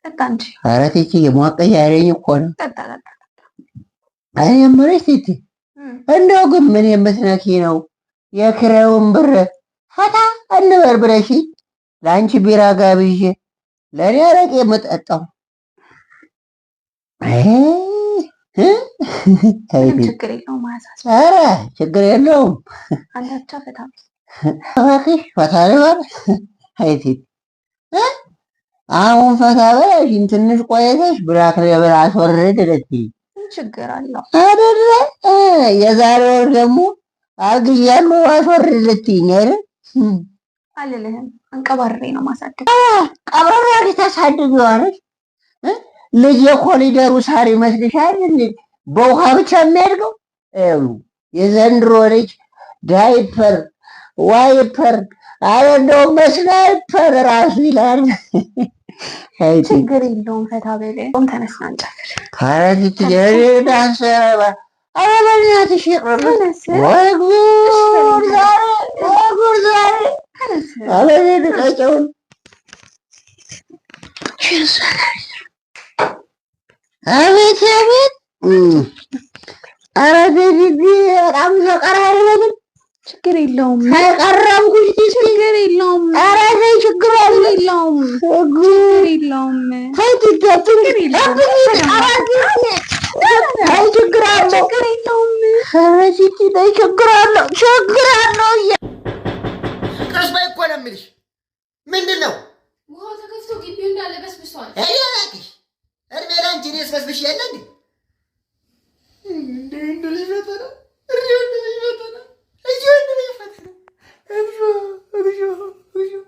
ጠጣ እንጂ። ኧረ ቲቲ ሞቅ እያለኝ እኮ ነው። ጠጣ ጠጣ። እኔ የምልሽ ቲቲ፣ እንደው ግን ምን የምትነኪ ነው? የክራዩን ብር ፈታ እንበል ብለሽ ለአንቺ ቢራ ጋብዤ ለእኔ አረቄ የምጠጣው? ችግር የለውም፣ አያሳስብም። ኧረ ችግር የለውም። አንተ ብቻ ፈታ በል። እባክሽ ፈታ ልበል። አይ ቲቲ፣ አሁን ፈታ በለሽኝ፣ ትንሽ ቆይተሽ Black Label አስወርድ ልትይ። ምን ችግር አለው? አይደለ? የዛሬ ወር ደግሞ አርግዣለሁ አስወርድ ልትይኝ አይደል? አልልህም። አንቀባርሬ ነው ማሳደግ። ቀብረር አድርገሽ ታሳድጊዋለሽ። ልጅ የኮሪደሩ ሳር ይመስልሻል እንዴ? በውሃ ብቻ የሚያድገው? ይኸው የዘንድሮ ልጅ diaper፣ wiper፣ አረ እንደውም sniper ራሱ ይላል። ችግር የለውም። ፈታ በል። ተነስና እንጨፍር። ኧረ ቲቲ ዳንስ፣ ኧረ በእናትሽ ይቅርብሽ። ተነስ። ወይ ጉድ ዛሬ፣ ወይ ጉድ ዛሬ። ተነስ። ኧረ ልቀጨውን። አቤት አቤት! ኧረ ቲቲ በጣም ተቀራርበን ችግር የለውም። ተቀረብኩሽ ቲቲ። ችግር የለውም። ኧረ ተይ፣ ችግር አለ። ችግር የለውም። ችግር የለውም። ተይ ቲቲ፣ አትንኪ፣ አትንኪ። ኧረ ቲቲ ተይ፣ ችግር አለው። ችግር የለውም። ኧረ ቲቲ ተይ፣ ችግር አለው፣ ችግር አለው። ቀስ በይ እኮ ነው የምልሽ። ምንድን ነው? ውሃው ተከፍቶ ግቢው እንዳለ በስብሷል። እኔ እባክሽ እድሜ ለአንቺ፣ እኔስ በስብሽ የለ እንዴ? እንደ ወንድ ልጅ ፈተና፣ እንደ ወንድ ልጅ ፈተና፣ እንደ ወንድ ልጅ ፈተና። እግዚኦ፣ እግዚኦ፣ እግዚኦ!